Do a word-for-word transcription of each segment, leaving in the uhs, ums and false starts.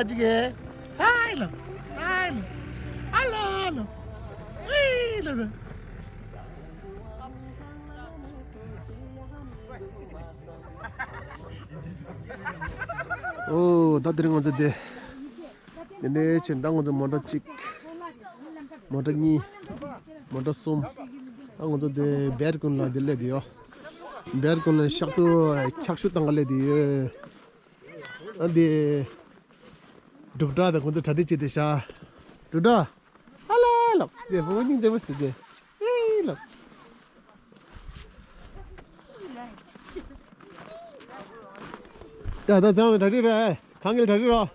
ཅིག་གེ། ཧའི་ལོ། ཧའི་ལོ། ཨ་ལོ་ལོ། ཨི་ལོ་ལོ། ཨོ། ད་དེ་རིང་ང་ཚོ་དེ། དེ་ནས་ཕྱིན་ད་ང་ཚོ་མོ་ཊ་གཅིག་མོ་ཊ་གཉིས། མོ་ཊ་གསུམ། ད་ང་ཚོ་དེ་སྦེར་ཀུན་ལ་དེ་སླེབས་དེ་ཡོད། སྦེར་ཀུན་ལ་ཤག་ཏུ་འཁྱག་ཤུ་བཏང་ག་སླེབས་དེ་ཡོད། ཨ་དེ། འབྲུག་སྒྲ་དང་ཁོང་ཚོ་གྲ་སྒྲིག་བྱས་ཏེ་ཤག་འབྲུག་སྒྲ། ཨ་ལ་ལ། དེ་བུ་སྙིང་རྗེ་མོ་ཟེར་གྱི། ཨེ་ལ། ཡ་ད་ཚང་མ་གྲ་སྒྲིག་རེད། གང་གི་གྲ་སྒྲིག་རོགས།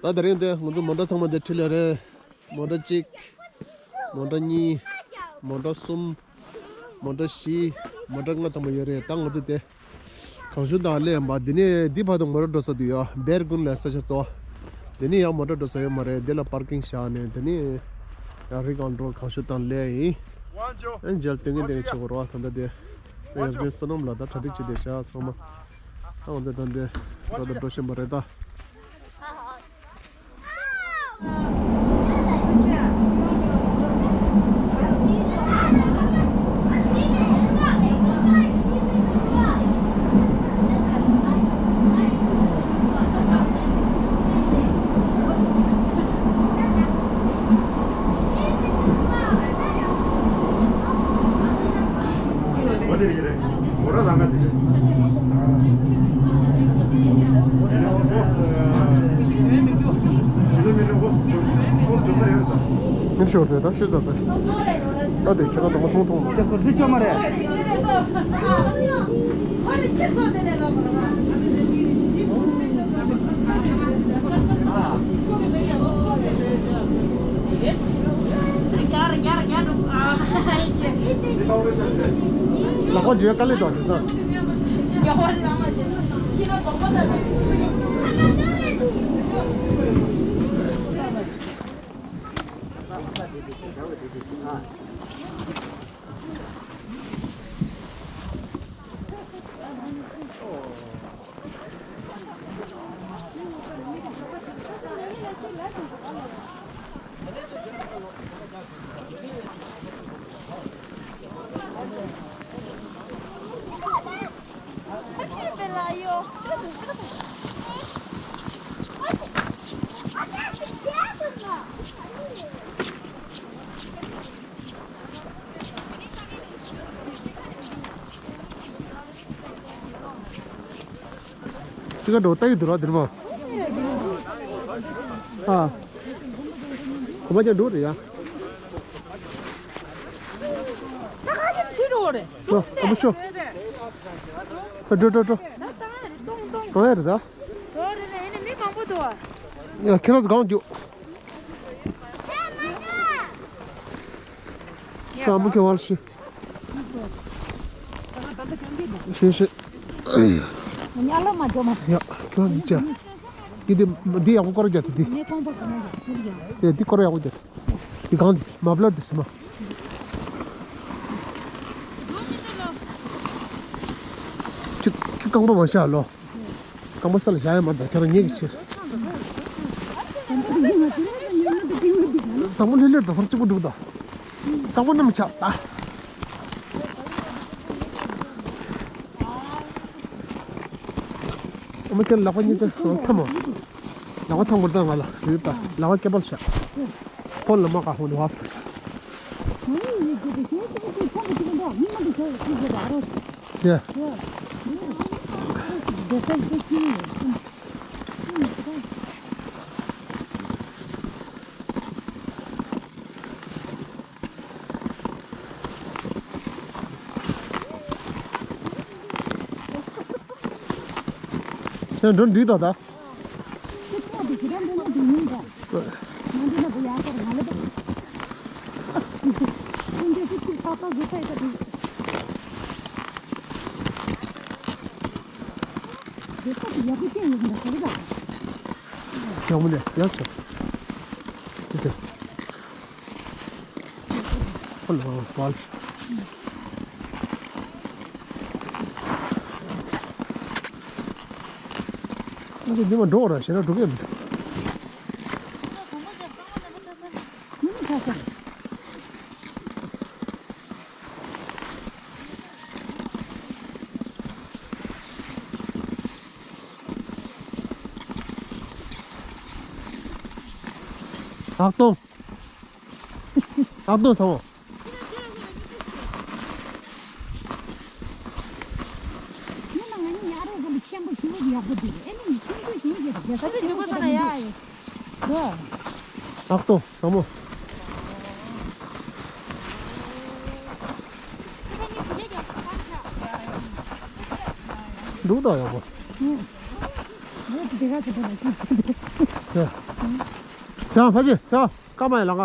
ད་དེ་རིང་དེ་ང་ཚོ་མོ་ཊ་ཚང་མ་དེ་ཁྲིད་ལས་རེད། མོ་ཊ་གཅིག་མོ་ཊ་གཉིས། མོ་ཊ་གསུམ། མོ་ཊ་བཞི། མོ་ཊ་ལྔ་ཐམ་པ་ཡོད་རེད། ད་ང་ཚོ་དེ་གངས་ཤུར་དང་སླེབས་ཡིན་པ། འདི་ནས་འདི་བར་དུ་མོ་ཊ་འགྲོ་ས་དུ་ཡོད། སྦེར་ཀུན་ལ་ས་ཆ་ཏོ། འདི་ནས་ཡང་མོ་ཊ་འགྲོ་ས་ཡོད་མ་རེད། འདི་ལ་པར་ཀིང་བཞག་ནས་འདི་ནས་ཡང་རི་སྒང་འགྲོ། གངས་ཤུར་དང་སླེབས་ཡིན། ཨན་ཇལ་སྟོན་གིན་སྟོན་གིན་བྱེད་དགོས་རོགས། ད་ལྟ་དེ་ཡང་རྫོང་བསོད་ནམས་ལགས་ད་གྲ་སྒྲིག་བྱས་ཏེ་བཞག་ཚང་མ། ཨ་འོ་འདི་ད་འདི་འགྲོ་ད་འགྲོ་བཞིན་པ་རེད་ད། མི་ཤོར་དེ་ད་ཤི་ཟ་དེ། ད་དེ་ཁྱེད་རང་དང་མ་མཐོང་མཐོང་ལ། འདི་ཅོ་མ་རེད། ལག་པ་འཇུ་དཀའ་ལས་འདུག་དེ་ས། དེ་ག་འགྲོ་ལྟ་གི་འདུག་ར་འདིར་མ། ཨ། གོ་མ་ཀྱང་འགྲོ་རེད་ཡ། ད་ག་ཅིག་ཕྱི་འགྲོ་རེད། འགྲོ་ཨ་མ་ཤོ། ཨ་འགྲོ་འགྲོ་འགྲོ། གང་ཡ་རེད་ད། འགྲོ་རེད་ལ་ཡིན་ན་མི་མང་པོ་འདུག་ཨ། ཡ་ཁྱེད་རང་ཚོ་གང་རྒྱུག་ཤ་མུ་ཁེ་ཝལ་ཤི། ཤེས་ཤེས། ཉ་ལ་མ་འགྲོ་མ། ཡ་ཁྱོད་འདི་ཅག་འདི་འདི་འདི་ཡག་པོ་སྐོར་རྒྱག་དེ་འདི། ངས་ཁོང་པ་ག་ན་ཡ་ཁྱོད་ཡ། ཡ་འདི་སྐོར་ཡག་པོ་རྒྱག་དེ། འདི་གང་འདི་མ་བླ་འདི་སི་མ། ཁྱོད་ཁྱོད་རྐང་པ་མ་བཞག་ལོ། རྐང་པ་ས་ལ་བཞག་ཡ་མ་འདུག་ཁྱོད་རང་ཉལ་གྱི་ཕྱིར། བཟང་པོ་ལྷོད་ལྷོད་དང་ཧོར་གཅིག་པུ་འགྲུག་དང་། རྐང་པ་གནམ་ཆག་ད། ཨ་མ་ཁྱེད་ལག་པ་གཉིས་ཆ་ཐ་མ། ལག་པ་ཐང་པར་ད་ང་ལ་རེད་ད་ལག་པ་སྐེད་པར་བཞག་ཕོ་ལ་མ་ཀ་ཧོ་ནི་ཧ་སོ་ས། ཡ། ཁྱེད་འགྲོ་འགྲིག་དང་ད། ཡག་མོ་ནས་ཡག་སོ། ཡག་སོ། ཧོ་ལོ་བལ། འདི་མ་འགྲོ་ར་ཞེ་དྲག་འགྲོ་གི་མི་འདུག་ཨག་སྟོང་། ཨག་སྟོང་ཟེར་བ། ཨག་སྟོང་ཟེར་བ། འདུག་ད་ཡག་པོ། ཟ། ཕ་ཆེ་ཟ། སྐར་མ་ཡི་ལང་ཀ།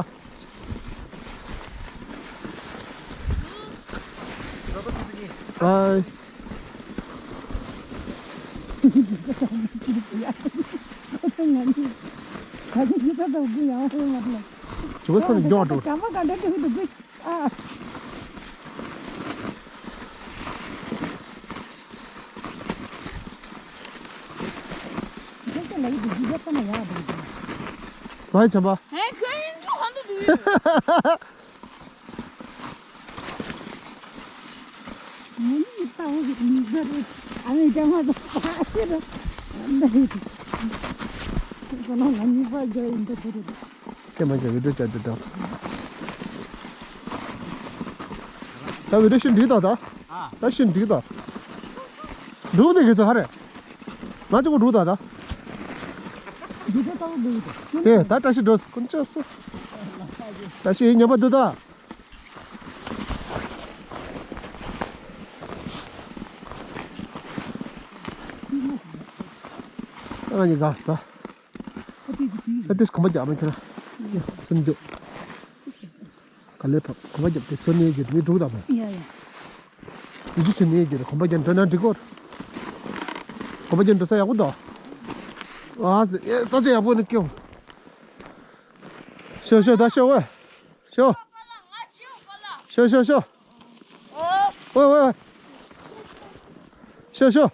ཨའི། ང་ཚོ་ཡི་ད་ད་དགུ་ཡང་ཧོན་མ་ལ། ཇུ་ག་ཚ་ནི་མགྱོགས་འགྲོ། ཀ་མ་ག་འདྲ་འགྲོ་གི་འདུག་གི། ཨ། ཁྱེད་ཚོ་ལ་ཡི་དེ་ཇི་ལྟར་ལྟ་ན་ཡག་འདུག་གི། ཝའི་ཆམ་པ། ཨེ་ཁྱོད་ཡིན་ཚོ་ཧ་འདུག་འདུག་ཡོད། ངོ་མ་ཡི་ལྟ་བུ་གི་མི་འདི་རེད། ཨ་ནི་རྒྱ་མ་དང་པ་ཤེས་ར། འདི་རེད། ཁོ་ལ་ང་གཉིས་པ་རྒྱ་ཡིན་འདི་རེད། ཀྱེ་མ་ཀྱེ་བི་ཌིའོ་བྱ་དུ་དང་། ད་བི་ཌིའོ་ཤིན་འགྲིག་དང་ད། ཨ། ད་ཤིན་འགྲིག་དང་། འགྲུབ་ནས་གི་ཚོ་ཧ་རེ། ང་ཅི་གོ་འགྲུབ་དང་ད། འདི་ཚོ་ལྟ་བུ་འགྲུབ་དང་། དེ་ད་བཀྲ་ཤིས་འགྲོ་སི་ཀུན་ཅོ་སུ། བཀྲ་ཤིས་ཉམས་པ་འདུག་ད། ཨ་ནི་ག་སྟ། ཨ་ཏིས་གོམ་པ་རྒྱག་མ་ཁྱེར། སུན་འདུག་ག་ལེ་ཕབ་གོམ་པ་རྒྱབ་སྟེ་སོ་ནི་རྒྱུ་མི་འགྲུག་དང་མ། ཡ་ཡ། ཡི་ཆུ་ཆུ་ནི་རྒྱུ་གོམ་པ་རྒྱབ་འགྲོ་ན་འགྲིག་གོ། གོམ་པ་རྒྱབ་འགྲོ་ས་ཡག་པོ་འདུག་ཨ་ས་ཆ་ཡག་པོ་ནི་སྐྱོ། ཤོ་ཤོ་ད་ཤོ་ཝེ། ཤོ། ཤོ་ཤོ་ཤོ། ཝེ་ཝེ་ཝེ། ཤོ་ཤོ།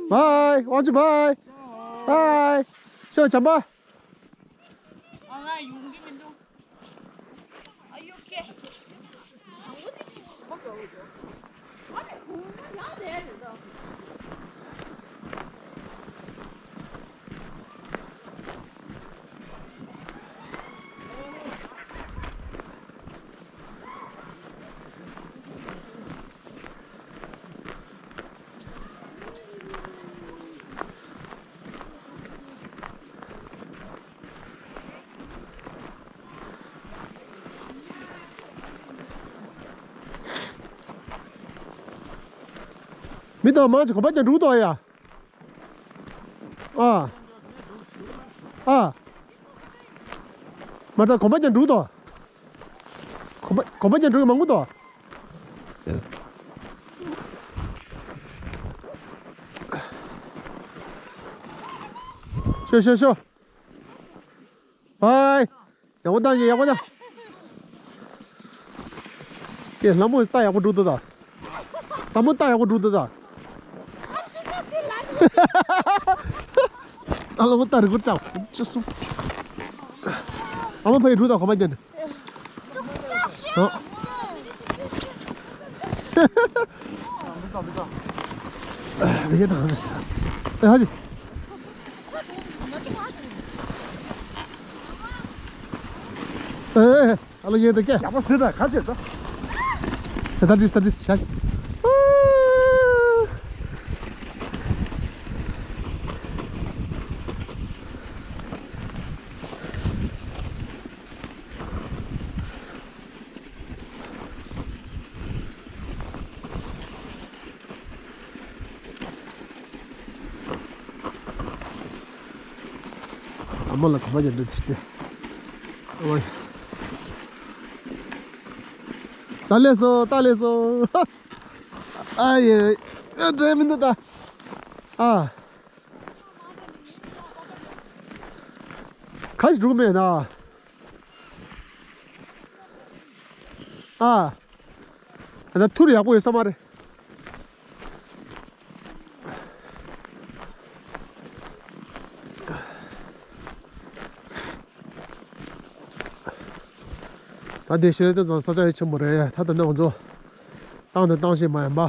བའི་ཝང་ཅུ་བའི། བའི། ཤོ་བྱམས་པ། ཨ་ང་ཡོང་གི་མི་འདུག Are you okay? མི་དང་མང་ཆེ་གོམ་པ་རྒྱག་འགྲོ་གི་འདུག་ཡ། ཨ། ཨ། མ་ད་གོམ་པ་རྒྱག་འགྲོ་གི་འདུག་གོམ་པ་གོམ་པ་རྒྱག་འགྲོ་གི་མང་པོ་འདུག་ཤོ་ཤོ་ཤོ། བའི། ཡག་པོ་བཏང་ཡོད། ཡག་པོ་བཏང་། ཀྱེ་ལྷ་མོ་རྟ་ཡག་པོ་འགྲོ་འདུག་ད། ལྷ་མོ་རྟ་ཡག་པོ་འགྲོ་འདུག་ད། ལྷ་མོ་རྟ་རི་གུར་ཅག་ཅི་སུ། ཨ་མ་ཕ་ཡི་འགྲོ་ད་གོ་མ་རྒྱན། ཨ། ཨེ་ཧ་ཅི། ཨེ་ཨེ་ཨེ། ཨ་ལོ་ཡེ་དེ་ཀྱེ། ཡག་པོ་ཟེར་ད་ག་བྱེད་ད། ད་ད་དིས་ད་དིས་ཤ་ཤ། ཨ་མ་ལ་གོམ་པ་རྒྱག་འདྲ་དེ་ཤི་སྟེ། ཨ་མ། ད་ལས་སོ་ད་ལས་སོ། ཨ་ཡེ། ཨ་འདྲེ་མི་འདུག་ད། ཨ། ག་ཞིག་འགྲོ་གི་མེད་ན། ཨ། ད་ཐུར་ཡག་པོ་ཡོད་ས་མ་རེད། ད་དེ་ཤེས་ར་དེ་ཙང་ས་ཆ་ཡ་ཆེན་པོ་རེད། ད་ད་ནི་ང་ཚོ་བཏང་དང་བཏང་ཤེས་མ་ཡིན་པ།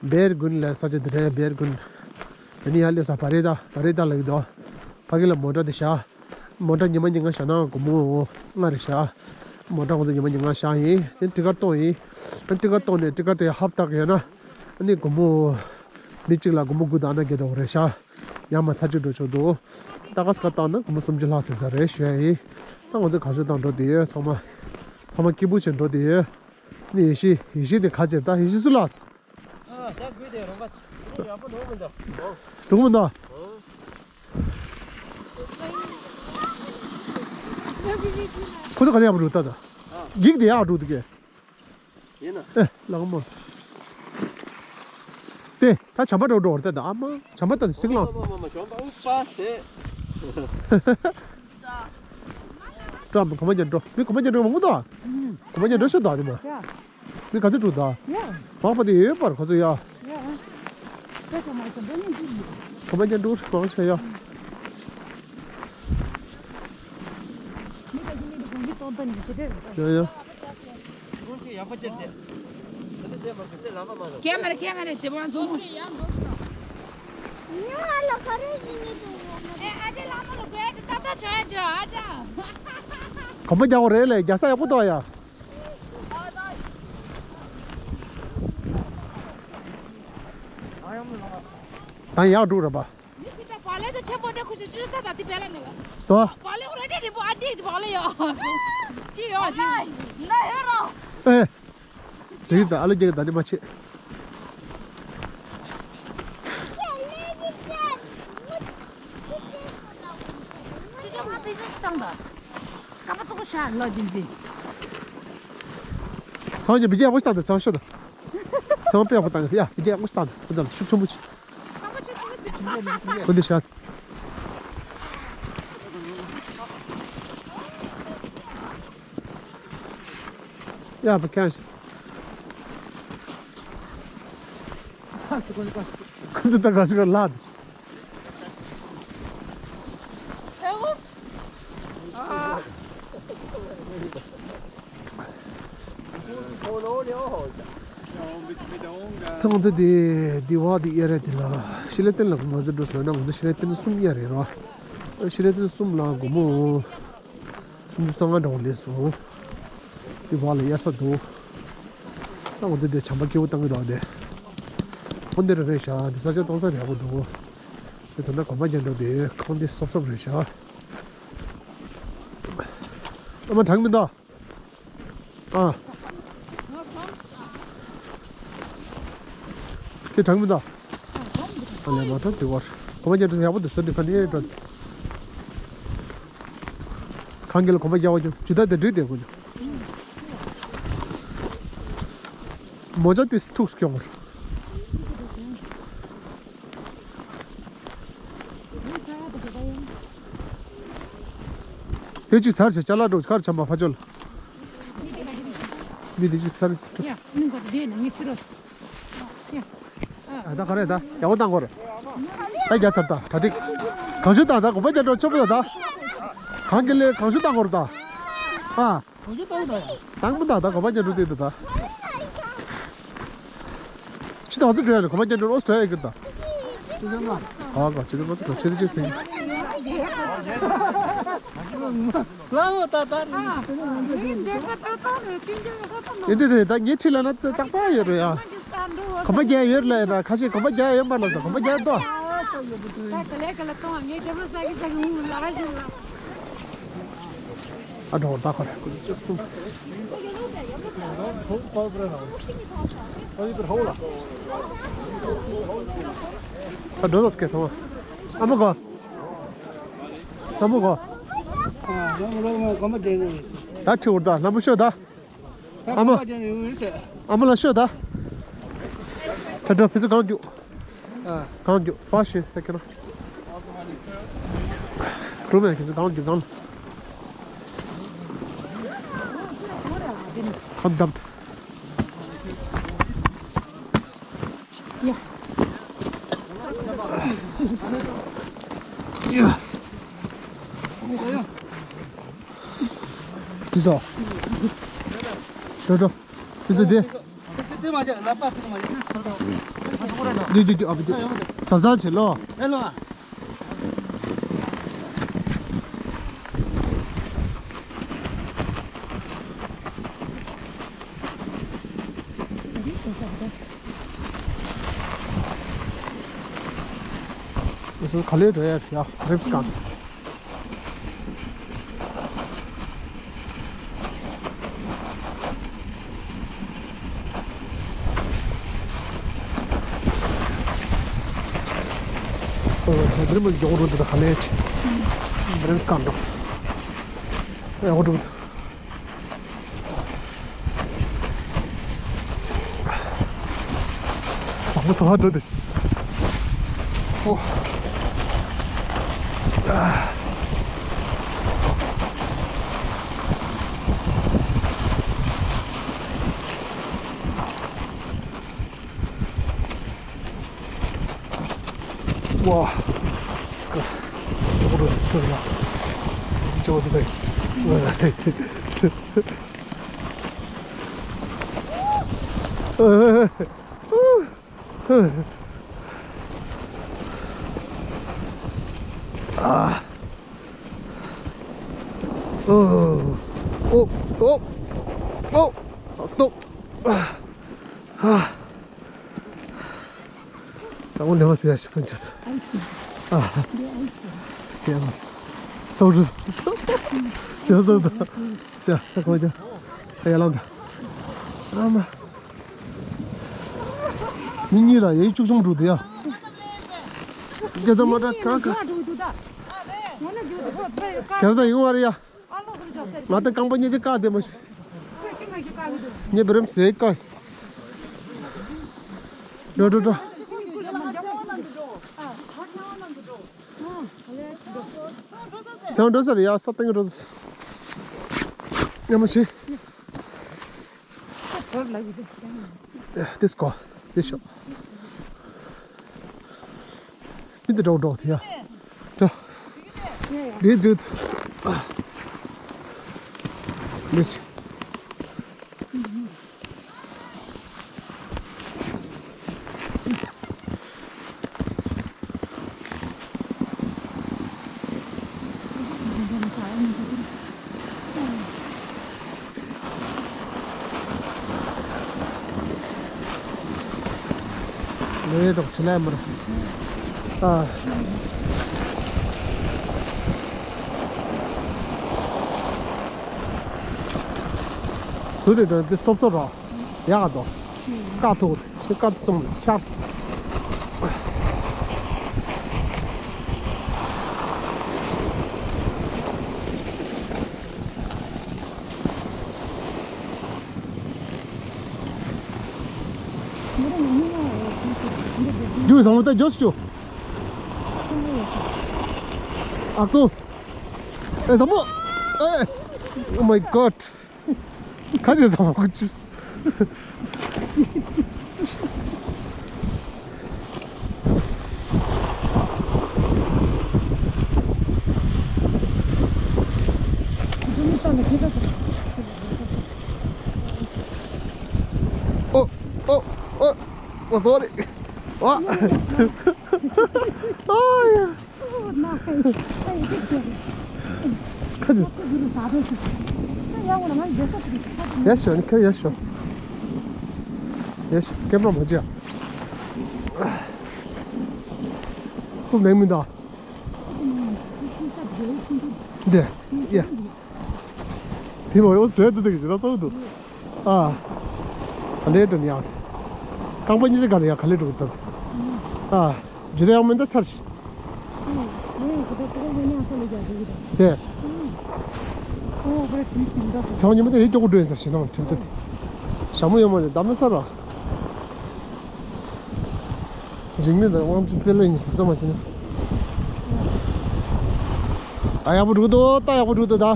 བེར་གུན་ལ་ས་ཆ་དེ་རེད། བེར་གུན། དེ་ནི་ཡར་སླེབས་ས་བ་རི་ད་བ་རི་ད་ལ་ཡོད་དོ། ཕ་གི་ལ་མོ་ཊ་དེ་བཞག་མོ་ཊ་ཉི་མ་ཉིན་གང་བཞག་ན་སྒོར་མོ་ལྔ་རེ་བཞག་མོ་ཊ་ང་ཚོ་ཉི་མ་ཉིན་གང་བཞག་ཡིན། དེ་ཊི་ཀར་གཏོང་ཡིན། ཊི་ཀར་གཏོང་ནས་ཊི་ཀར་དེ་ཧབ་བཏགས་ཡོད་ན། ཨ་ནི་སྒོར་མོ། མི་གཅིག་ལ་སྒོར་མོ་དགུ་དང་ཨ་ན་བརྒྱད་འདྲ་བོ་རེད་བཞག་ཡར་མར་ཚར་གཅིག་འགྲོ་ཆོག་འདུག་ད་ག་ས་ག་བཏང་ན་སྒོར་མོ་སུམ་ཅུ་ལྷག་ཟེར་ས་རེད་ཞུ་ཡ་ཡིན། ད་ང་ཚོ་གང་ཤོད་བཏང་འགྲོ་བསྡད་ཡོད། ཚང་མ་ཚང་མ་སྐྱིད་པོ་བྱས་འགྲོ་བསྡད་ཡོད། ནི་ཡེ་ཤེས་ཡེ་ཤེས་དེ་ག་ཅེར་ད་ཡེ་ཤེས་སུ་ལགས། ཨ་ད་དགོས་དེ་རོང་པ་ཡག་པོ་འགྲོ་མི་འདུག་འགྲོ་མི་འདུག་ཁོ་ཚོ་ག་རེ་ཡག་པོ་འགྲོ་ད་ད། འགྱིག་དེ་ཡག་འགྲོ་འདུག་གས། ཡིན་ན། ཨེ་ལགས་མོ། དེ་ད་བྱམས་པ་འགྲོ་འགྲོ་བར་ལྟ་ད་ཨ་མ་བྱམས་པ་ལྟ་ད་སིང་ལངས། མ་མ་མ་བྱམས་པ་ཨུ་པ་ཟེ། འགྲོ་མི་གོ་མ་རྒྱ་འགྲོ་མི་གོ་མ་རྒྱ་འགྲོ་མང་པོ་ད། གོ་མ་རྒྱ་འགྲོ་ཤོད་ད་དེ་མ། མི་ག་ཚོད་འགྲོ་ད། མང་པོ་དེ་ཡོད་པར་ག་ཚོད་ཡ། གོ་མ་རྒྱ་འགྲོ་མང་ཆེ་ཡ། ཡ་ཡ། ཁྱེད་མ་རེད་ཁྱེད་མ་རེད་དེ་བང་འཛུགས། གོམ་པ་རྒྱག་གོ་རེད་ལས་རྒྱ་ས་ཡག་པོ་འདུག་ཡ། ད་ཡག་འགྲོ་རེད་པ། མི་ཁྱི་ཆ་བག་ལེབ་དང་ཆེན་པོ་འདྲ་ཁུ་ཆ་ཅུ་ས་ད་དེ་བེ་ལ་ནི་ལ། དོ། བག་ལེབ་ར་འདྲ་རེད་པོ་ཨ་ཏི་བག་ལེབ་ཡོད། ཅི་ཡོད་ཅི། ན་ཡོད་རོ། ཨེ། དེ་ཡིན་ད་ཨ་ལོ་རྒྱག་གི་ད་ནི་མ་ཆེ། ཅི་ཅང་ང་པི་ཙི་སི་བཏང་ད། ཀ་པ་ཏོ་གོ་ཤ་ལ་དིན་ཟི། ཚང་གི་བི་ཇེ་ཡག་པོ་ཞིག་བཏང་ད་ཚང་ཤོ་ད། ཚང་པེ་ཡག་པོ་བཏང་ཡ་བི་ཇེ་ཡག་པོ་ཞིག་བཏང་ད་ཤུགས་ཆེན་པོ་ཆེ། ཀུན་ཏུ་ཤ། ཡ་བ་ཁན་ཤ། ཁོ་ཚོ་ད་ག་ཞིག་ལ། ཐང་དུ་དེ་དེ་བ་དེ་ཡ་ར་དེ་ལ་ཤི་ལ་ཏན་ལ་ང་ཚོ་འགྲོ་སོང་ན་ང་ཚོ་ཤི་ལ་ཏན་གསུམ་ཡ་རེད་རོ། ཤི་ལ་ཏན་གསུམ་ལ་སྒོར་མོ་སུམ་ཅུ་སོ་ལྔ་འདྲ་བོ་ལས་སོང་། དེ་བ་ལ་ཡར་ས་འདུག་ད་ང་ཚོ་དེ་བྱམས་པ་སྐྱིད་པོ་བཏང་གི་འདུག་དེ། ཁོ་འདི་ར་རེད་ཤག་འདི་ས་ཆ་གཏོང་ས་རེད་པོ་འདུག་དེ་ད་ལྟ་གོམ་པ་རྒྱག་འགྲོ་དེ་ཁང་དེ་སོབ་སོབ་རེད་ཤག་ཨ་མ་གྲང་མི་འདུག་ཨ། ཁྱེད་གྲང་མི་འདུག་ཨ་ལས་མ་གྲང་དེ་བར་གོམ་པ་རྒྱག་འགྲོ་ཡག་པོ་འདུག་ཟེར་དུས་ཁ་ནས་འགྲོ། གང་གི་ལ་གོམ་པ་རྒྱག་པ་ཀྱང་ཇུ་ད་དེ་འགྲིག་དེ་དགོས་ཀྱང་། མོ་ཅག་དེ་ཐུགས་སུ་སྐྱོང་བར། དེ་གཅིག་ཚར་བྱས་ཅ་ལག་འགྲོ་ཁར་ཆམ་པ་ཕ་ཅོལ། མི་དེ་གཅིག་ཚར་བྱས། ཡ། ནི་གོ་དེ་ནི་ངི་ཕྱི་རོ། ཡ། ཨ་ད་ག་རེ་ད་ཡག་པོ་བཏང་གོ་རེ། ད་རྒྱ་ཚར་ད་ད་ཏིག་གང་ཤོད་ད་ད་གོམ་པ་རྒྱག་འགྲོ་ཆོག་པོ་ད་ད། གང་གི་ལས་གང་ཤོད་བཏང་གོ་རེ་ད། ཨ། གང་ཤོད་བཏང་ད། བཏང་མི་ད་ད་གོམ་པ་རྒྱག་འགྲོ་དེ་ད་ད། ཅི་ད་ང་ཚོ་འགྲོ་ཡ་རེད་གོམ་པ་རྒྱག་འགྲོ་ཨོ་སི་ཊྲེ་ལི་ཡ་གི་ད། ཨ་ག་ཅི་ད་ང་ཚོ་འགྲོ་ཆེ་ད་ཆེ་སེང་། ལའོ་ད་ད་རེད། ཨེ་འདྲ་རེད་ད་ངའི་ཁྲིད་ལ་ན་རྟག་པར་ཡོད་རེད་ཨ། གོམ་པ་རྒྱག་ཡོད་ལ་ཡ་ཁ་ཤས་གོམ་པ་རྒྱག་ཡོད་མ་ལ་ས་གོམ་པ་རྒྱག་ཏོ། ད་ག་ལེ་ག་ལ་གཏོང་ངའི་དྲན་པ་ས་གི་ས་གི་འུ་ལ་ཞིག་ལ། ཨ་འགྲོ་ད་ཁོ་རེ་ཀུན་ཅི་སུ། ད་འགྲོ་ད་སྐད་སོང་། ཨ་མ་གོ། ཨ་མ་གོ། ད་ཁྲི་འུར་ད་ལམ་བུ་ཤོད་ད། ཨ་མ། ཨ་མ་ལ་ཤོད་ད། ད་འགྲོ་ཕི་ཚུ་གང་རྒྱུག་ཨ། གང་རྒྱུག་ཕར་ཤོད་ཟེར་ཁྱེད་རང་། གྲུབ་མེད་ཁྱེད་ཚུ་གང་རྒྱུག་གང་། གང་བརྡབ་ད། ཡ། ཡ། ཕི་ཚུ། འགྲོ་འགྲོ། དེ་ཚོ་དེ། དེ་མ་རྒྱག་ལ་པ་ཚིག་མ་རྒྱག་འདི་འདི་འདི་ཨ་བི་འདི། ཟབ་ཟབ་བྱེད་ལོ། ཨེ་ལོ། This is Khalid here, yeah, Rifkan. ཨོ། དེ་འདྲ་མི་མགྱོགས་རུ་འདི་ཧ་ལས་ཆེ། འདི་རིམ་སྐམ་འགྲོ། ཡག་པོ་འགྲོ་འདུག་ཟག་པོ་ཟ་བ་འགྲོ་འདི། ཨོ། ཝ། ཅོག་འདི་དེ། ཨ། ཨོ། ཨོ། ཨོ། ཨོ། ཨ། ད་འོ་ནས་མ་ཟེར་ཡ་ཞིག་ཕན་ཆད་སོང་། ཨ། ཡ། ཚོགས་རུ། ཞལ་ཚོགས་དང་། ཞལ་ཚོགས་ཀྱང་། ཡ་ལང་དང་། ཨ་མ། མི་གཉིས་ར་ཡའི་བཅུ་གསུམ་འགྲོ་དུ་ཡ། སྐད་ཆ་མ་དྲག་ག་ག་ཁྱེར་ད་ཡོང་བ་རེད་ཡ། ང་ད་རྐང་པ་གཉིས་ཀྱི་བཀག་བསྡད་མ་ཤེས། ངས་བི་རེམ་ཟེར་བཀག་འགྲོ་འགྲོ་འགྲོ། ཟེར་འགྲོ་ས་རེད་ཡ། ས་སྟེང་འགྲོ་ས། ཡ་མ་ཤེས། ཨེ། དེ་སྐོར། དེ་ཤོག་མི་དེ་འགྲོ་འགྲོ་དེ་ཡ། འགྲོ། དེ་དེ། ཨ། དེ། ལས་དང་ཆུ་ལས་མར། ཨ། སུ་རེད་དོ་འདི་སོབ་སོབ་རོ། ཡག་དོ། ཀ་ཐུག་ཀ་ཐུག་སོང་ཆག་རྒྱུ་བཟང་པོ་ད་འཇོག་ཤོག་ཨ་ཁུ། ཨེ་བཟང་པོ། ཨེ། Oh my God. ཁ་ཅིག་བཟང་པོ་ཅིས། ཨོ། ཨོ། ཨོ། ཨོ། སོ་རི། ཨ། ཨ་ཡ། ཁ་ཅིག། ཡ་ཤོ་ནི་ཁ་ཡ་ཤོ། ཡ་ཤོ་ཀེམ་ར་མ་ཅིག། ཁུ་མེང་མི་འདུག་འདི། ཡ། དེ་མ་ཡོང་བྲོས་འདུག་འདུག་ཞེ་དྲག་གཙོ་བོ་འདུག་ཨ། ག་ལེར་འགྲོ་ནི་ཡག་རྐང་པ་གཉིས་ཆ་ག་ལེར་ཡག་ག་ལེར་འགྲོ་གི་འདུག་ཨ། ཇུ་དེ་ཡག་མིན་ད་ཚར་ཤི། དེ། ཚང་ཉི་མ་དེ་ཡིད་སྐྱོ་པོ་འགྲོ་ཡིན་ས་ཞེ་ནང་ཁྲིམས་ཐད། ཞྭ་མོ་ཡོད་མ་རེད་བདམས་ན་ཚར་ར། འཇིགས་མེད་དང་དབང་ཕྱུག་དཔལ་ལ་ཉིན་ཟིབ་ཙམ་མ་བྱས་ན། ད་ཡག་པོ་འགྲོ་གི་འདུག་ད་ཡག་པོ་འགྲོ་གི་འདུག་ད།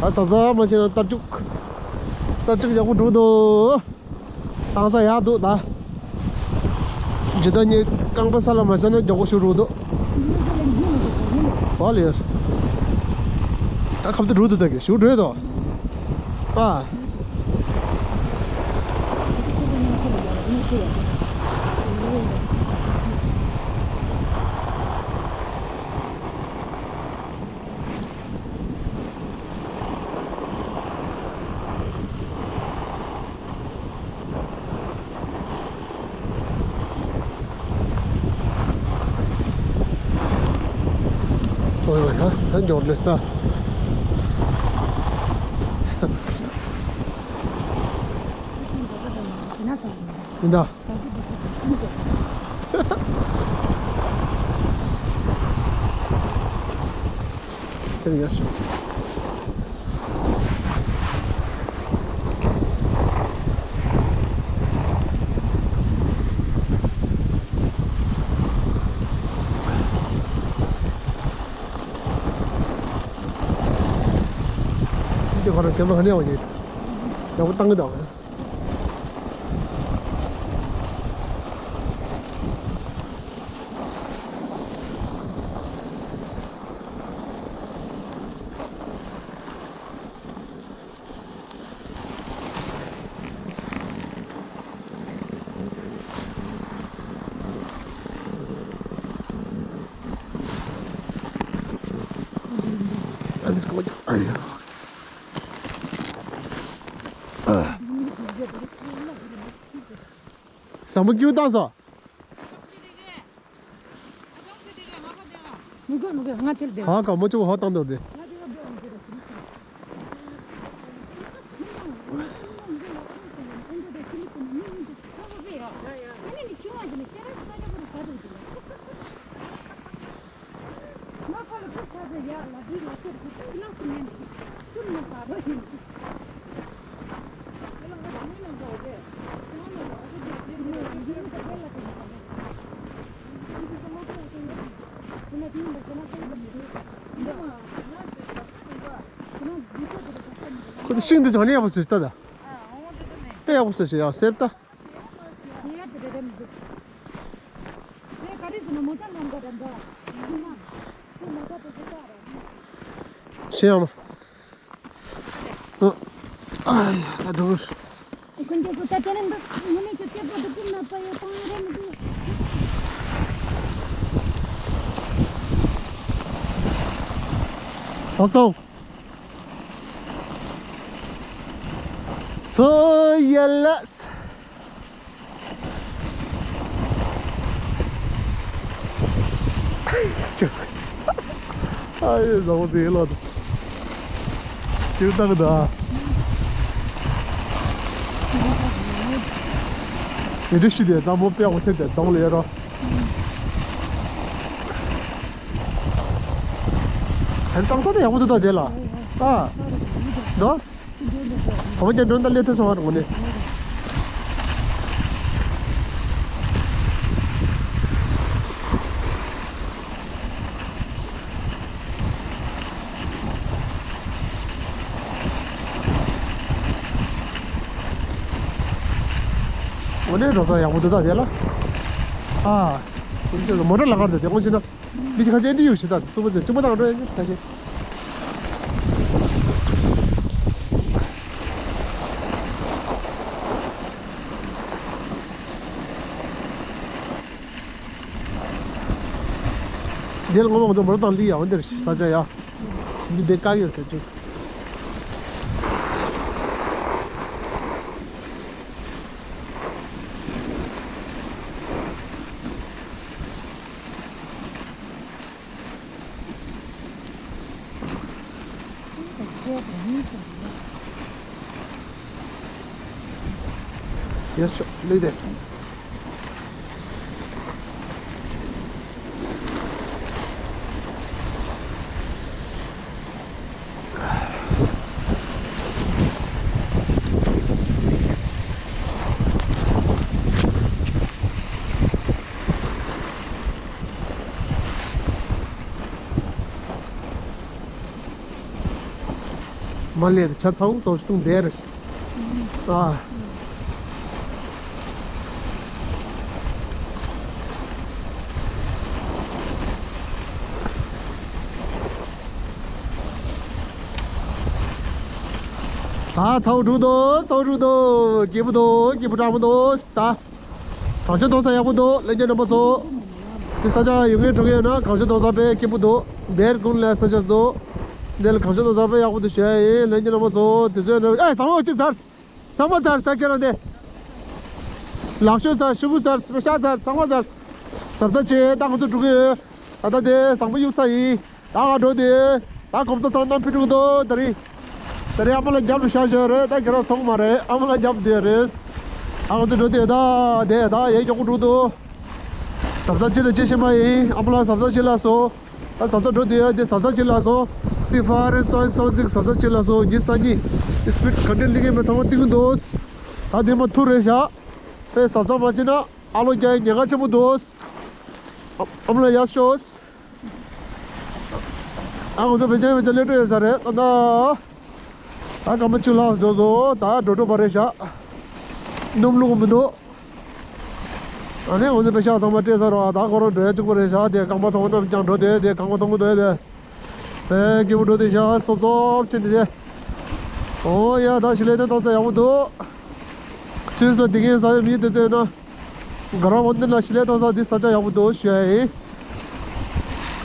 ད་ཟབ་ཟབ་མ་བྱས་ན་རྟ་རྒྱུག་རྟ་རྒྱུག་ཡག་པོ་འགྲོ་གི་འདུག་བཏང་ས་ཡག་འདུག་ད། ཇི་ལྟར་ཉིད་རྐང་པ་ས་ལ་མ་ཤར་ན་མགྱོགས་པོ་ཞུ་རུ་འདུག་ཨོ་ལེ། ད་ཁབ་ཏུ་འགྲོ་གི་འདུག་ད་གི་ཞུ་འགྲོ་གི་འདུག་ཨ། ཨོ་ཡ་ད་འབྱོར་ནས་ད། ཡིན་ད། དེར་ཡོད་སོང་། འདི་ཁོ་རང་གད་མོ་ག་ནས་ཡོང་གི། ཡག་པོ་བཏང་གི་འདུག། ཨ་ལིས་ཀོ་ཨ་ཡ། ཨ། བཟང་པོ་སྐྱིད་པོ་བཏང་སོང་། མི་དགོས་མི་དགོས། ང་དེར་བསྡད། གང་གང་མོ་ཅོག་ཧོ་བཏང་འདུག་དེ། ཁོ་ཚོ་ཤིང་འདི་ཚོ་ནི་ཡག་པོ་བཟོས་ཤག་ད། དཔེ་ཡག་པོ་བཟོས་ཤག་ཡ་སེར་ད། ཤེས་ཡང་མ། ཨ་ཡ་ད་འགྲོ། ཨོ་ཏོ། སོ་ཡ་ལ། ཨ་ཡེ་བཟང་པོ་ཟིག་ལོ་དུ། ཁྱེད་ལྟ་གི་ད། ཡེ་འདྲི་ཤི་དེ་དང་མོ་པེ་འོ་ཐེབས་དེ་དང་ལེ་རོ། ཧན་ཏང་ས་དེ་ཡག་པོ་འདུག་ད་དེ་ལ། ཨ། འདོ། ཨོ་ཀྱེ་འགྲོ་འདི་ལས་ཐུབ་སོང་བ་རུང་ནི། འོ་ནས་འགྲོ་ས་ཡག་པོ་འདུག་ད་དེ་ལ། ཨ། མོ་ཊ་ལ་ཁར་དེ་དེ་ཀོང་ཕྱིན་ན། མི་ཅི་ཁ་ཆེ་འདི་ཡོད་ཤི་ད་གཙོ་བོ་ཚེ་གཅིག་པ་དང་འགྲོ་ཡ་ཁ་ཆེ། འདིར་ངོ་མ་ང་ཚོ་མོ་ཊ་དང་ལི་ཡ་འོ་འདིར་ས་ཆ་ཡ། འདི་འདི་བཀག་ཡོད་ཁ་ཆེ། Yes, sir. Leave there. མ་ལས་ཆ་ཚང་ཙོག་སྟོང་བསྡད་རེད། ཨ། ད་ཚ་བོ་འགྲོ་འདུག་ཚ་བོ་འགྲོ་འདུག་སྐྱིད་པོ་འདུག་སྐྱིད་པོ་དྲག་པོ་འདུག་ད་གངས་ཆུ་གཏོང་ས་ཡག་པོ་འདུག་ལྷན་རྒྱས་རྣམ་པ་ཚོ། འདི་ས་ཆ་ཡོང་མཁན་འགྲོ་མཁན་ཡོད་ན་གངས་ཆུ་གཏོང་ས་དཔེ་སྐྱིད་པོ་འདུག་སྦེར་ཀུན་ལ་ས་ཆ་འདུག་འདི་ལ་གངས་ཆུ་གཏོང་ས་དཔེ་ཡག་པོ་འདུག་ཞུ་ཡ་ཡིན། ལྷན་རྒྱས་རྣམ་པ་ཚོ་དུས་ཚོད་ནང་ཨེ་ཚང་མ་གཅིག་ཚར། ཚང་མ་ཚར་ས་ཁྱེད་རང་དེ། ལག་ཤོད་ཚར་ཤུ་གུ་ཚར་སྤེ་ཤ་ཚར་ཚང་མ་ཚར། ཟབ་ཚ་བྱེད་ད་ང་ཚོ་འགྲོ་གི་ཡོད། ད་ལྟ་དེ་བཟང་པོ་གཡུག་ཚར་ཡིན། ད་ང་འགྲོ་དེ། ད་གོམ་ཚ་ཚང་རྣམ་ཕི་འགྲོ་གི་འདུག་ད་རེས། ད་རེས་ཨ་མ་ལ་རྒྱབ་ལ་བཞག་བཞག་རེད། ད་ཁྱེད་རང་མཐོང་མ་རེད། ཨ་མ་ལ་རྒྱབ་དེ་རེད། ད་ང་ཚོ་འགྲོ་དེ་ད་དེ་ད་ཡས་མགྱོགས་པོ་འགྲོ་འདུག་ཟབ་ཚ་བྱེད་དང་བྱེད་ཤེས་མ་ཡིན། ཨ་མ་ལ་ཟབ་ཚ་བྱེད་ལ་སོ། ད་ཟབ་ཚ་འགྲོ་དུས་ཡ་དེ་ཟབ་ཚ་གཅིག་ལ་སོང་། སི་ཕ་རེ་ཙང་ཙང་ཙིག་ཟབ་ཚ་གཅིག་ལ་སོང་། ཉིན་གཅིག་གཉིས་སི་པིཌ་ག་འདྲ་སླེབས་ཀྱི་མེད་ཚང་མ་སྟོན་གྱི་འདུག་ད་དེ་མ་ཐུག་རེད་བཞག་དཔེ་ཟབ་ཚ་མ་བྱེད་ན་ཨ་ལོ་རྒྱག་ཡ་ཉེན་ཁ་ཆེན་པོ་འདུག་ཨ་མ་ལ་ཡར་ཤོག་ཨ་ང་ཚོ་བེ་ཅན་བེ་ཅན་སླེབས་འགྲོ་ཡོད་ས་རེད་ད་ད། ད་སྐར་མ་བཅུ་ལྷག་འགྲོ་སོང་། ད་འགྲོ་འགྲོ་བ་རེད་བཞག་སྣུམ་བླུགས་མི་འདུག་ཨ་ནི་འོ་ཙི་པེ་ཤག་ཚང་མ་སྤྲད་ཚར་བ་ད་ཁོ་རང་འགྲོ་ཡ་གཅིག་པ་རེད་བཞག་དེ་རྐང་པ་ཚང་མ་རྣམས་ཀྱང་འགྲོ་དེ་དེ་རྐང་པ་གཏོང་གི་འདུག་ཡ་དེ། ཨེ་སྐྱིད་པོ་འགྲོ་དེ་བཞག་སོབ་སོབ་ཕྱིན་དེ་དེ། ཨོ་ཡ་ད་ཞི་ལས་དེ་བཏང་ས་ཡག་པོ་འདུག་སུད་སི་ལ་དེ་གའི་ས་ཡོད་མི་དེ་ཚོས་ན། ག་ར་འོ་འདི་ལ་ཞི་ལས་བཏང་ས་འདི་ས་ཆ་ཡག་པོ་འདུག་ཞུ་ཡ་ཡིན།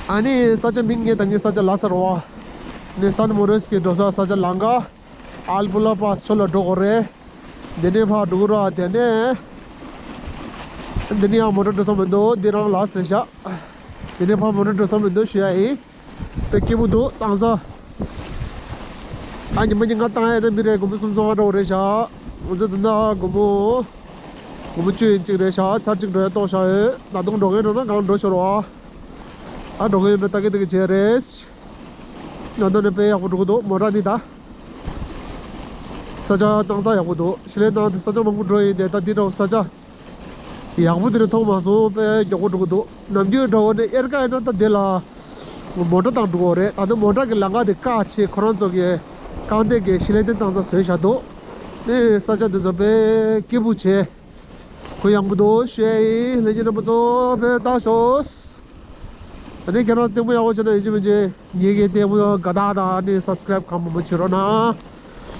ཨ་ནི་ས་ཆ་མིང་ངས་ད་ངའི་ས་ཆ་ལ་ཚར་བ། ནི་སན་མོ་རེས་ཀྱི་འགྲོ་ས་ས་ཆ་ལང་ཀ་ཨལ་པུ་ལ་པཱ་སི་ཕྱོགས་ལ་འགྲོ་དགོས་རེད། འདི་ནས་ཕར་འགྲོ་དགོས་ར་དེ་ནས། འདི་ནས་ཡང་མོ་ཊ་འགྲོ་ས་མི་འདུག་འདི་རང་ལ་ཟེར་བཞག་འདི་ནས་ཕར་མོ་ཊ་འགྲོ་ས་མི་འདུག་ཞུ་ཡ་ཡིན། དཔེ་སྐྱིད་པོ་འདུག་བཏང་ས། ཨ་ཉི་མ་ཉིན་གང་བཏང་ཡ་ན་མི་རེ་དགོན་པ་གསུམ་ཚང་བ་འགྲོ་རེད་ཤག་ང་ཚོ་འདི་ན་དགོན་པ། དགོན་པ་བཅུ་ཡིན་གཅིག་རེད་ཤག་ཚར་གཅིག་འགྲོ་ཡ་གཏོང་ཤག་ཡོད། ད་དུང་འགྲོ་མཁན་འགྲོ་ན་གང་འགྲོ་ཤོར་བ། ཨ་འགྲོ་མཁན་ཡོད་པའི་ལྟ་གི་ལྟ་གི་བྱས་རེད། ང་འདི་ནས་དཔེ་ཡག་པོ་འགྲོ་གི་འདུག་མོ་ཊ་ནི་ད། ས་ཆ་བཏང་ས་ཡག་པོ་འདུག་ཞི་ལས་བཏང་དེ་ས་ཆ་མང་པོ་འགྲོ་ཡིན་དེ་ད་འདི་འདྲ་བོ་ས་ཆ། ཡག་པོ་དེ་རེད་མཐོང་མ་སོང་། དཔེ་མགྱོགས་པོ་འགྲོ་གི་འདུག་ནམ་རྒྱུན་འདྲ་བོ་ནས་དབྱར་ཁ་ཡིན་ན་ད་དེ་ལ། མོ་ཊ་བཏང་འགྲོ་གི་རེད། ད་དུང་མོ་ཊ་གི་ལམ་ཁ་དེ་བཀག་བྱས་ཁོ་རང་ཚོ་གི་རྐང་སྟེགས་ཀྱི་ཞི་ལས་དེ་བཏང་ས་བཟོས་བཞག་འདུག་ནི་ས་ཆ་དེ་ཚོ་དཔེ་སྐྱིད་པོ་བྱས། གུ་ཡངས་པོ་འདུག་ཞུ་ཡ་ཡིན། ལྷན་རྒྱས་རྣམ་པ་ཚོ་དཔེ་ལྟ་ཤོག་ཨ་ནི་ཁྱེད་རང་ལྟད་མོ་ཡག་པོ་བྱས་ན་ཡིན་གཅིག་མིན་གཅིག་ངེད་ཀྱི་ལྟད་མོ་དགའ་རྟགས་དང་ཨ་ནི་སབ་སི་ཀ་རེབ་གང་མང་པོ་བྱེད་རོགས་གནང་།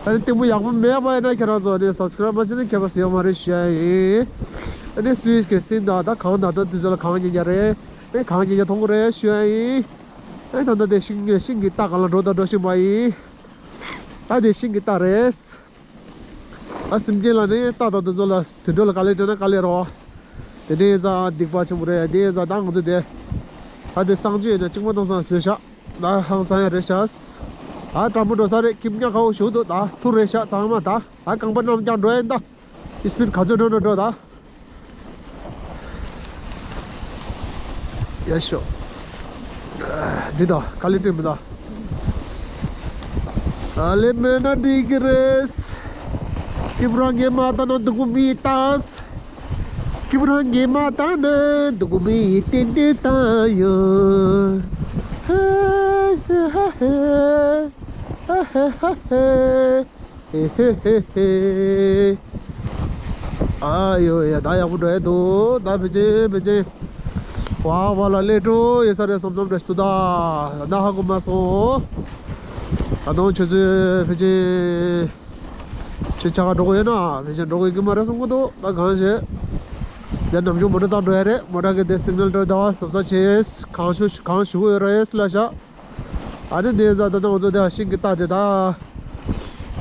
ཨ་ནི་ལྟད་མོ་ཡག་པོ་མེད་པ་ཡིན་ན་ཁྱེད་རང་ཚོ་ཨ་ནི་སབ་སི་ཀ་རེབ་མ་བྱས་ན་ཁྱད་པར་ཟེར་ཡོད་མ་རེད་ཞུ་ཡ་ཡིན། ཨ་ནི་སུད་སི་གི་སྲིན་དང་ད་གངས་དང་ད་དུས་ཚོད་ལ་གངས་ཉེ་ཉེ་རེད། ཨ་ནི་གངས་ཉེ་ཉེ་མཐོང་གི་རེད་ཞུ་ཡ་ཡིན། ཨ་ནི་ད་ལྟ་དེ་ཤིང་ཤིང་གི་རྟ་གང་ལ་འགྲོ་དང་འགྲོ་བཞིན་པ་ཡིན། ད་དེ་ཤིང་གི་རྟ་རེད། ཨ་སེམས་ཅན་ལ་ནི་རྟ་དང་དེ་ཚོ་ལ་དུད་འགྲོ་ལ་དཀའ་ལས་སྤྲད་ན་དཀའ་ལས་རོ། དེ་འདྲའི་ཡིན་ཙང་སྡིག་པ་ཆེན་པོ་རེད། དེ་ཡིན་ཙང་ད་ང་ཚོ་དེ། ད་དེ་གསང་སྤྱོད་ཡིན་ན་གཅིག་མ་གཏོང་སང་བཟོས་ཤག་ད་ཧང་སང་ཡ་རེད་ཤག་ད་དྲང་པོ་འགྲོ་ས་རེད། ཁྱིམ་ཉག་ཁ་བོ་ཞུགས་འདུག་ད་ཐུག་རེད་ཤག་ཚང་མ་ད་ད་རྐང་པ་རྣམས་ཀྱང་འགྲོ་ཡིན་ད། ཨི་སི་པིཌ་ག་ཚོད་འགྲོ་འགྲོ་འགྲོ་ད། ཡ་ཤོ། འདི་དང་ག་ལེ་སྤྲད་མི་དང་། ཨ་ལེ་མེད་ན་འགྲིག་གི་རེད། སྐྱིད་པོ་རང་གིས་མ་བཏང་ན་སྡུག་པོ་མི་བཏང་། སྐྱིད་པོ་རང་གིས་མ་བཏང་ན་སྡུག་པོ་མི་ཏན་ཏན་བཏང་ཡོད། ཧེ་ཧེ་ཧེ་ཧེ་ཧེ་ཧེ་ཧེ། ཧེ་ཧེ་ཧེ་ཧེ། ཨ་ཡོ་ཡ་ད་ཡག་པོ་འགྲོ་ཡ་འདུག་ད་ཕལ་ཆེར་ཕལ་ཆེར། ཝ་ཝ་ལ་སླེབས་འགྲོ་ཡོད་ས་རེད་བསམ་བསམ་རེད་འདུག་ད། ད་ཧ་གོ་མ་སོང་། ད་དུང་ཆུ་ཚོད་ཕལ་ཆེར། ཆུ་ཆ་ག་འགྲོ་གི་ཡོད་ན་ཕལ་ཆེར་འགྲོ་གི་ཡོད་ཀྱི་མ་རེད་བསམ་གི་འདུག་ད་གང་ཞེས། ཡ་ནམ་རྒྱུན་མོ་ཊ་བཏང་འགྲོ་ཡ་རེད། མོ་ཊ་གི་དེ་སིག་ནལ་སྤྲོད་ད་བ་ཟབ་ས་ཆེ། གང་ཞུ་གང་ཞུ་གི་ཡོད་རེད་ལ་ཤག་ཨ་ནི་འདི་ཡིན་ཙང་ད་ལྟ་ང་ཚོ་འདི་ཤིང་གི་རྟ་དེ་ད།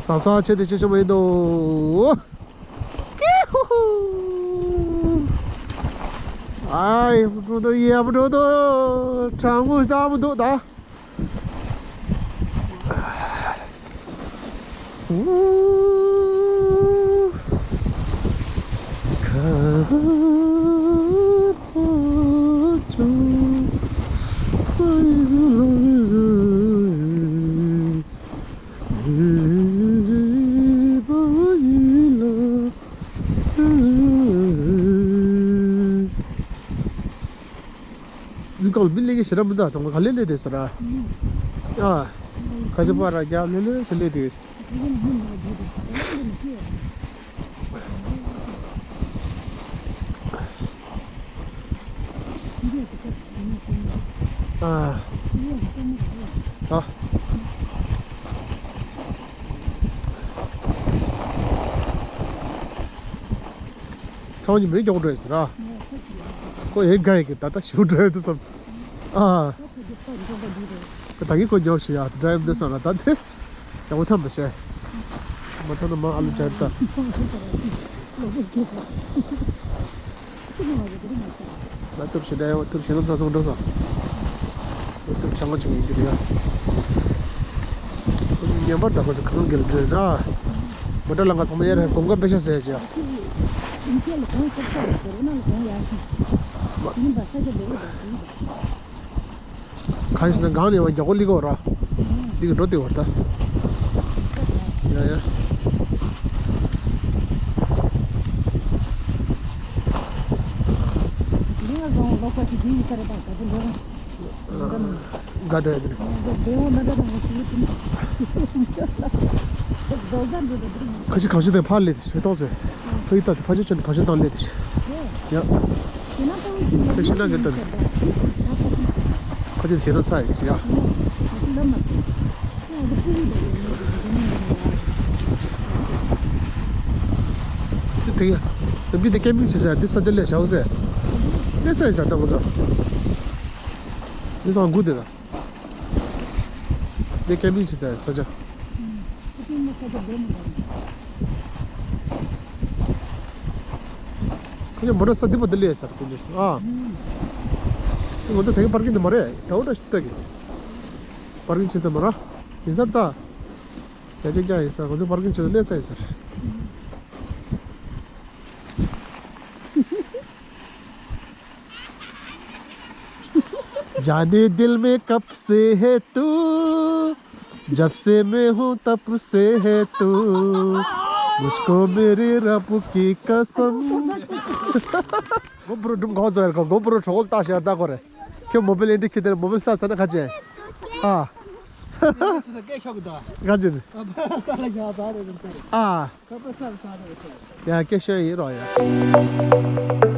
ཟབ་ས་ཆེ་དེ་ཆེ་ཆེ་མ་ཡིན་འདུག་ཀི་ཧུ་ཧུ། ཨའི་ཡག་པོ་འགྲོ་འདུག་ཡག་པོ་འགྲོ་འདུག་གྲང་མོ་གྲང་མོ་འདུག་ད། འདི་སྒང་ལ་མི་སླེབས་མཁན་ཞེ་དྲག་མི་འདུག་ཚང་མ་ག་ལེ་སླེབས་བསྡད་ཟེར་ར། ཨ། ཁ་ཆེ་པ་ར་རྒྱབ་ལེ་ལེ་ཞིག་སླེབས་བསྡད། ཨ། ཨ། ཚང་མ་མི་མགྱོགས་འགྲོ་ཡིན་ཟེར་ར། ཁོ་ཨེ་དགའ་ཡི་གི་ད་ལྟ་ཞུ་འགྲོ་ཡི་འདུག་བསམ། ཨ། ད་གིན་ཁོ་མགྱོགས་ཤི་ཡ་ཌ་རའི་ཝི་འདུག་བསམ་ལ་ད་དེ། ཡག་པོ་ཐམས་པ་བཤད། མ་ཐོན་ན་མ་ཨ་ལུ་སྦྱར་ད། ང་ཐུར་ཞིག་འདྲ་ཡོད་ཐུར་ཞིག་ལ་ཚ་ཚོང་འགྲོ་སོང་། ཐུར་ཆང་ང་ཆུང་ཡིན་གྱི་རེད་ཡ། ཉན་པར་ད་ཁོ་ཚོ་གང་གི་ལ་འདྲེ་ན། མོ་ཊ་ལ་ང་ཚང་མ་ཡར་གོང་ཀ་པེ་ཤ་ཟེར་ཅི་ཡ། ཁ་ཤས་ན་གང་ནས་བ་རྒྱག་གོ་ལི་གོ་ར། འདི་གི་འགྲོ་དེ་བར་ད། ཡ་ཡ། ག་འདྲ་ཡ་དེ་རེད། ཁ་ཆེ་གང་ཤེས་དེ་ཕར་ལས་དེ་ཤེས་ཏོག་ཟེར། ཕ་ཡི་ད་དེ་ཕ་ཆེ་ཆེ་ནས་གང་ཤེས་དང་ལས་དེ་ཤེས། ཡ། ཁྱེད་ཤི་ན་གི་ལྟ་ནི། ཁ་ཆེ་བྱེད་ན་ཚ་ཡི་ཡ། དེ་ཡ། དམ་པི་དེ་ཀེམ་པིང་བྱེད་ས་དེ་ས་ཆ་ལས་བྱའོ་ཟེར། ལས་ཚ་ཡི་ཟ་ད་ང་ཚོ། མི་ཚང་དགུ་དེ་ད། དེ་ཀེམ་པིང་བྱེད་ས་ས་ཆ། ཁོ་ཚོ་མོ་ཊ་ས་འདི་པ་འདི་ལས་ས་ཁོ་ཚོ་ཨ། ང་ཚོ་དེ་ག་པར་ཀིང་དེ་མ་རེད་ད་འོ་ད་ཤི་ད་གི། པར་ཀིང་བྱེད་ས་མ་ར། ཡིན་ས་ད། ཡ་ཅིག་ཀྱང་ཡིན་ས་ང་ཚོ་པར་ཀིང་བྱེད་ས་ལས་ས་ཡིན་ས། जाने दिल में कब से है तू, जब से मैं हूँ तब से है तू, मुझको मेरे रब की कसम। GoPro སྒྲུང་གང་ཚར་ག GoPro གྲོགས་ལྟ་ཤར་ལྟ་གོ་རེད། ཁྱོད་མོ་བེལ་ཨེ་འདྲི་ཁྱེད་དེར་མོ་བེལ་ས་ཚ་ན་ཁ་ཅན། ཨ། ཁ་ཅན། ཨ། ཡ་སྐད་ཤོད་ཡིན་རོགས་ཡ།